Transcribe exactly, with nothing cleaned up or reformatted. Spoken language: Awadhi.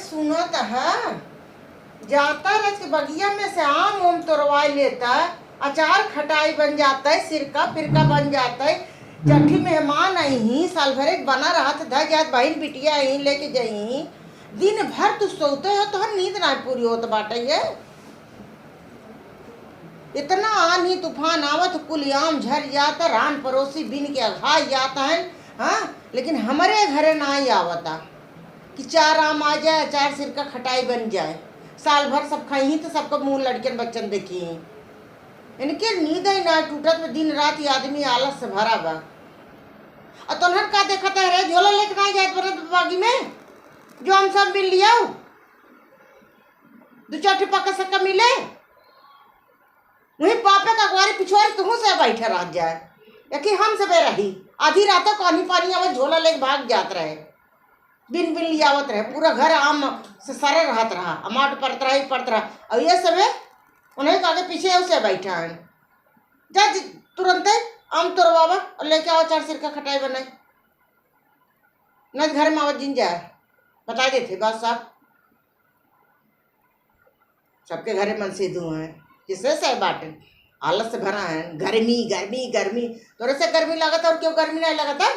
सुनत ह, जाता रज के बगिया में से आम ओम तोरवाई लेता, अचार खटाई बन जाता है, सिरका फिरका बन जाता है। जठी मेहमान आई ही, साल भर एक बना रहत ध जात, बहिन बिटिया आई लेके जाई, दिन भर तू सोते हो, तोहर नींद ना पूरी होत बाटे। ये इतना आंधी तूफान आवत, कुल आम झर जाता, रान पड़ोसी बिन के अघाई जाता है। हाँ, लेकिन हमरे घरे ना ही आवता कि चार आम आ जाए, चार सिरका खटाई बन जाए। साल भर सब खाई ही तो सबको मुंह लड़कन बच्चन देखी। इनके नींद ही ना टूटत में दिन रात ये आदमी आलस से भरा बा। और तोहर का देखत है रे, झोला लेके ना जात बरत बागी में, जो हम सब मिल लियाऊ, दो चार ठे पक्का सक्का मिले, वही बापे का अगवारी पिछवारी तुहू से बैठे रह जाए, या कि हम सबे रही। आधी रात को आनी पानी आवे, झोला लेके भाग जात रहे, बिन बिन लियावत रहे, पूरा घर आम से सरे रहत रहा, अमाट परत रहा, ई परत रहा। और ये सबे उन्हें के आगे पीछे उसे बैठा है। जा जी, तुरंते आम तोड़वावा और लेके आओ, चार सिरका खटाई बनाई, नहीं तो घर में आवत जिन जाए। बता देते बात साफ, सबके घरे मनसेधू हैं, किसे से बाटे, आलस से भरा है। गर्मी, गर्मी, गर्मी, तोरे से गर्मी लागत है और क्यों गर्मी नहीं लागत है?